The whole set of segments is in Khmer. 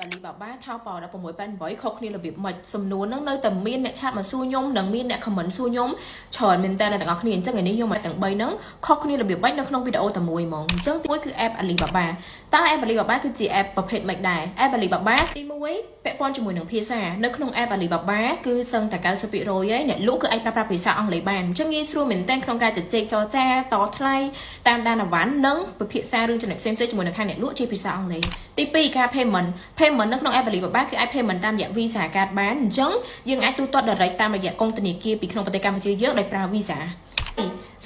Alibaba Taobao 1688ខុសគ្នារបៀបម៉េចសំណួរហ្នឹងនៅតែមានអ្នក chat មកសួរខ្ញុំនិងមានអ្នក comment សួរខ្ញុំច្រើនមែនតើអ្នកទាំងអស់គ្នាអញ្ចឹងថ្ងៃនេះខ្ញុំមកទាំង3ហ្នឹងខុសគ្នារបៀបម៉េចនៅក្នុងវីដេអូតែមួយហ្មងអញ្ចឹងទី1គឺ app Alibaba តើ app Alibaba គឺជា app ប្រភេទម៉េចដែរ app Alibaba ទី1ពាក់ព័ន្ធជាមួយនឹងភាសានៅក្នុង app Alibaba គឺសឹងតែ90%ហើយអ្នកលក់គឺអាចប្រើប្រាស់ភាសាអង់គ្លេសបានអញ្ចឹងងាយស្រួលមែនទែនក្នុងការជជែកចរចាតថ្លៃតាមដានអីវ៉ាន់និងពិភាក្សារឿងចំណុចផ្សេងៗជាមួយនឹងខាងអ្នកលក់ជាភាសាអង់គ្លេសទី2ការ payment payment នៅក្នុង app Alibaba គឺអាច payment តាមរយៈ Visa card បានអញ្ចឹងយើងអាចទូទាត់ direct តាមរយៈកុងធនាគារពីក្នុងប្រទេសកម្ពុជាយើងដោយប្រើ Visa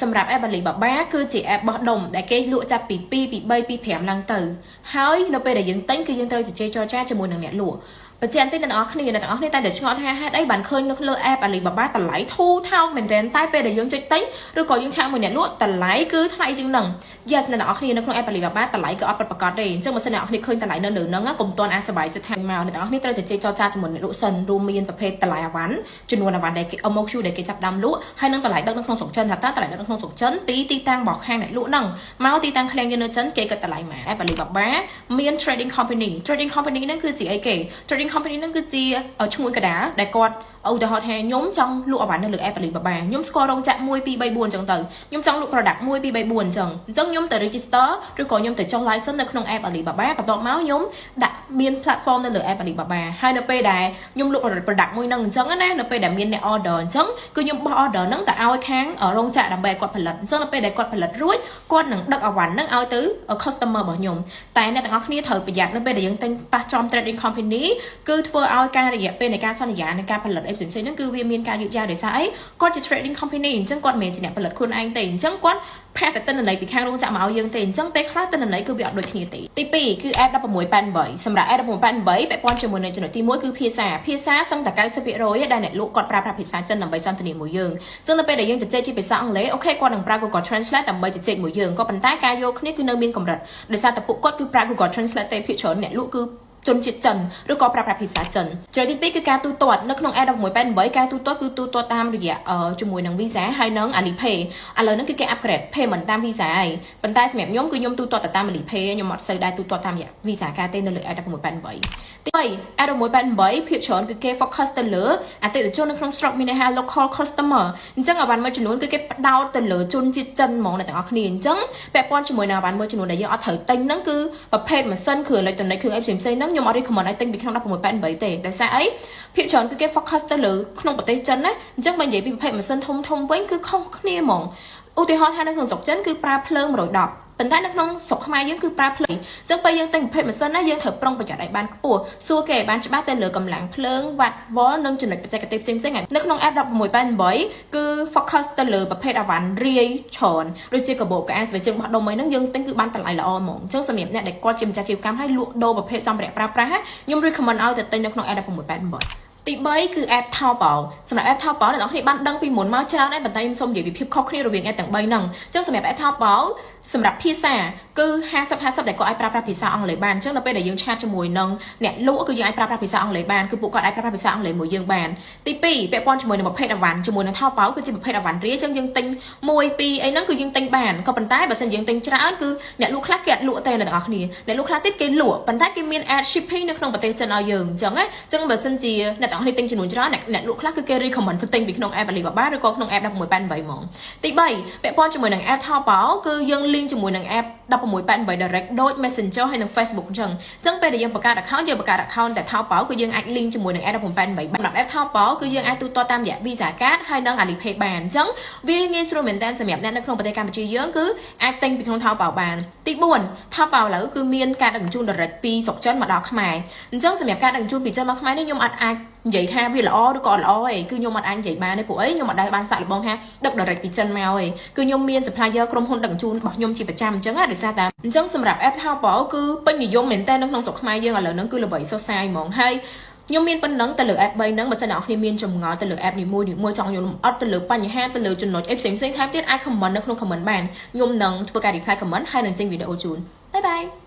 សម្រាប់ app Alibaba គឺជា app បោះដុំដែលគេលក់ចាប់ពី2ពី3ពី5ឡើងទៅហើយនៅពេលដែលយើងទិញគឺយើងត្រូវជជែកចរចាជាមួយនឹងអ្នកលក់បញ្ជាក់តិចអ្នកនរគ្នាអ្នកទាំងអស់គ្នាតែតែឆ្ងល់ថាហេតុអីបានឃើញនៅលើ app Alibaba តម្លៃធូរថោកមែនទែនតែពេលដែលយើងចុចទិញឬក៏យើង chat មួយអ្នកលក់តម្លៃគឺថ្លៃជាងនឹង Yes អ្នកទាំងអស់គ្នានៅក្នុង app Alibaba តម្លៃគឺអត់ពិតប្រាកដទេអញ្ចឹងបើសិនអ្នកនរគ្នាឃើញតម្លៃនៅលើហ្នឹងកុំទាន់អាសប្បាយចិត្តថាមកអ្នកទាំងអស់គ្នាត្រូវតែជជែកចរចាជាមួយអ្នកលក់សិនរួមមានប្រភេទតម្លៃអីវ៉ាន់ចំនួនអីវ៉ាន់ដែលគេ MOQ ដែលគេចាប់ដើមលក់ហើយនឹងតម្លៃដឹកនៅក្នុងស្រុកចិនថាតើតម្លៃដឹកនៅក្នុងស្រុកចិនពីទីតាំងរបស់ខាងអ្នកលក់ហ្នឹងមកទីតាំងឃ្លាំងយើងនៅចិនគេគិតតម្លៃម៉ា app Alibaba មាន trading company trading company ហ្នឹងគឺជាអីគេ trading company ហ្នឹងគឺជាឈ្មួញកណ្ដាលដែលគាត់ឧទាហរណ៍ថាខ្ញុំចង់លក់អីវ៉ាន់នៅលើ app Alibaba ខ្ញុំស្គាល់រោងចក្រ1 2 3 4អញ្ចឹងទៅខ្ញុំចង់លក់ product 1 2 3 4អញ្ចឹងអញ្ចឹងខ្ញុំទៅ register ឬក៏ខ្ញុំទៅចុះ license នៅក្នុង app Alibaba បន្ទាប់មកខ្ញុំដាក់មាន platform នៅលើ app Alibaba ហើយនៅពេលដែលខ្ញុំលក់ product មួយហ្នឹងអញ្ចឹងណានៅពេលដែលមានអ្នក order អញ្ចឹងគឺខ្ញុំបោះ order ហ្នឹងទៅឲ្យខាងរោងចក្រដើម្បីឲ្យគាត់ផលិតអញ្ចឹងនៅពេលដែលគាត់ផលិតរួចគាត់នឹងដឹកអីវ៉ាន់ហ្នឹងឲ្យទៅ customer របស់ខ្ញុំតែអ្នកទាំងអស់គ្នាត្រូវប្រយ័ត្ននៅពេលដែលយើងទិញប៉ះចំ trading company គឺធ្វើឲ្យការរយៈពេលនៃការសន្យានៃការផលិតអីផ្សេងៗហ្នឹងគឺវាមានការយឺតយ៉ាវដោយសារអីគាត់ជា trading company អញ្ចឹងគាត់មិនមែនជាអ្នកផលិតខ្លួនឯងទេអញ្ចឹងគាត់ផាកតែទិន្នន័យពីខាងរោងចក្រមកឲ្យយើងទេអញ្ចឹងពេលខ្លះទិន្នន័យគឺវាអត់ដូចគ្នាទេទី2គឺ app 1688សម្រាប់ app 1688ពាក់ព័ន្ធជាមួយនឹងចំណុចទី1គឺភាសាភាសាសឹងតែ90%ដែលអ្នកលក់គាត់ប្រើប្រាស់ភាសាចិនដើម្បីសន្ទនាមួយយើងអញ្ចឹងនៅពេលដែលយើងជជែកជាភាសាអង់គ្លេស okay គាត់នឹងប្រើ Google Translate ដើម្បីជជែកមួយយើងក៏ប៉ុន្តែការយកគ្នាគឺនៅមានកម្រិតដោយសារតែពួកគាត់គឺប្រើ Google Translate ទេភាគច្រើនអ្នកលក់គឺជនជាតិចិនឬក៏ប្រើប្រាស់ភាសាចិនចំណុចទី2គឺការទូទាត់នៅក្នុង app 1688ការទូទាត់គឺទូទាត់តាមរយៈជាមួយនឹង Visa ហើយនិង Alipay ឥឡូវហ្នឹងគឺគេ upgrade payment តាម Visa ហើយប៉ុន្តែសម្រាប់ខ្ញុំគឺខ្ញុំទូទាត់តែតាម Alipay ខ្ញុំអត់សូវដែរទូទាត់តាមរយៈ Visa ការទេនៅលើ app 1688ទី3 app 1688ភាគច្រើនគឺគេ focus ទៅលើអតិថិជននៅក្នុងស្រុកមានន័យថា local customer អញ្ចឹងអីវ៉ាន់មួយចំនួនគឺគេផ្ដោតទៅលើជនជាតិចិនហ្មងអ្នកទាំងអស់គ្នាអញ្ចឹងពាក់ព័ន្ធជាមួយនឹងអីវ៉ាន់មួយចំនួនដែលយើងអត់ត្រូវទិញហ្នឹងគឺប្រភេទម៉ាស៊ីនគ្រឿងអេឡិចត្រូនិកគ្រឿងអីផ្សេងៗហ្នឹងខ្ញុំអត់ recommend ឲ្យទិញពីក្នុង1688ទេដោយសារអីភាគច្រើនគឺគេ focus ទៅលើក្នុងប្រទេសចិនណាអញ្ចឹងបើនិយាយពីប្រភេទម៉ាស៊ីនធំធំវិញគឺខុសគ្នាហ្មងឧទាហរណ៍ថានៅក្នុងស្រុកចិនគឺប្រើភ្លើង110ប៉ុន្តែនៅក្នុងស្រុកខ្មែរយើងគឺប្រើភ្លើងអញ្ចឹងពេលយើងទិញប្រភេទម៉ាស៊ីនណាយើងត្រូវប្រុងប្រយ័ត្នឲ្យបានខ្ពស់សួរគេឲ្យបានច្បាស់ទៅលើកម្លាំងភ្លើងវ៉ាត់វ៉លនិងចំណុចបច្ចេកទេសផ្សេងៗនៅក្នុង app 1688គឺ focus ទៅលើប្រភេទអីវ៉ាន់រាយច្រើនដូចជាកាបូបកៅអៅស្បែកជើងបោះដុំអីហ្នឹងយើងទិញគឺបានតម្លៃល្អហ្មងអញ្ចឹងសម្រាប់អ្នកដែលគាត់ជាម្ចាស់អាជីវកម្មហើយលក់ដូរប្រភេទសម្ភារៈប្រើប្រាស់ខ្ញុំ recommend ឲ្យទៅទិញនៅក្នុង app 1688ទី3គឺ app Taobao សម្រាប់ app Taobao អ្នកនរគ្នាបានដឹងពីមុនមកច្រើនហើយប៉ុន្តែខ្ញុំសូមនិយាយពីភាពខុសគ្នារវាង app ទាំង3ហ្នឹងអញ្ចឹងសម្រាប់ app Taobao សម្រាប់ភាសាគឺ50 50ដែលគាត់អាចប្រើប្រាស់ភាសាអង់គ្លេសបានអញ្ចឹងដល់ពេលដែលយើង chat ជាមួយនឹងអ្នកលក់គឺយើងអាចប្រើប្រាស់ភាសាអង់គ្លេសបានគឺពួកគាត់អាចប្រើប្រាស់ភាសាអង់គ្លេសមួយយើងបានទី2ពាក់ព័ន្ធជាមួយនឹងប្រភេទអីវ៉ាន់ជាមួយនឹង Taobao គឺជាប្រភេទអីវ៉ាន់រាយអញ្ចឹងយើងទិញ1 2អីហ្នឹងគឺយើងទិញបានក៏ប៉ុន្តែបើសិនយើងទិញច្រើនគឺអ្នកលក់ខ្លះគេអត់លក់ទេអ្នកទាំងអស់គ្នាអ្នកលក់ខ្លះទៀតគេលក់ប៉ុន្តែគេមាន add shipping នៅក្នុងប្រទេសចិនឲ្យយើងអញ្ចឹងណាអញ្ចឹងបើសិនជាអ្នកទាំងអស់គ្នាទិញចំនួនច្រើនអ្នកអ្នកលក់ខ្លះគឺគេ recommend ទៅទិញពីក្នុង app Alibaba ឬក៏ក្នុង app 1688ហ្មងទី3ពាក់ព័ន្ធជាមួយនឹង app Taobao គឺយើង link ជាមួយនឹង app 1688 direct ដូច Messenger ហើយនិង Facebook អញ្ចឹងអញ្ចឹងពេលដែលយើងបង្កើត account យើងបង្កើត account តែ Taobao គឺយើងអាច link ជាមួយនឹង app 1688បានសម្រាប់ app Taobao គឺយើងអាចទូទាត់តាមរយៈ Visa card ហើយនិង Alipay បានអញ្ចឹងវាងាយស្រួលមែនទែនសម្រាប់អ្នកនៅក្នុងប្រទេសកម្ពុជាយើងគឺអាចទិញពីក្នុង Taobao បានទី4 Taobao ឥឡូវគឺមានការដឹកជញ្ជូន direct ពីស្រុកចិនមកដល់ខ្មែរអញ្ចឹងសម្រាប់ការដឹកជញ្ជូនពីចិនមកខ្មែរនេះខ្ញុំអត់អាចនិយាយថាវាល្អឬក៏អត់ល្អទេគឺខ្ញុំអត់អាចនិយាយបានទេព្រោះអីខ្ញុំអត់ដែលបានសាកល្បងថាដឹក direct ពីចិនមកទេគឺខ្ញុំមាន supplier ក្រុមហ៊ុនដឹកជញ្ជូនរបស់ខ្ញុំជាប្រចាំអញ្ចឹងណាដោយសារតែអញ្ចឹងសម្រាប់ app Taobao គឺពេញនិយមមែនតើនៅក្នុងស្រុកខ្មែរយើងឥឡូវហ្នឹងគឺល្បីសុសសាយហ្មងហើយខ្ញុំមានប៉ុណ្ណឹងទៅលើ app 3ហ្នឹងបើសិនអ្នកនរគ្នាមានចម្ងល់ទៅលើ app នីមួយៗចង់យល់លម្អិតទៅលើបញ្ហាទៅលើចំណុចអីផ្សេងៗថែមទៀតអាច comment នៅក្នុង comment បានខ្ញុំនឹងធ្វើការ reply comment ហើយនឹងចេញវីដេអូជូន bye bye.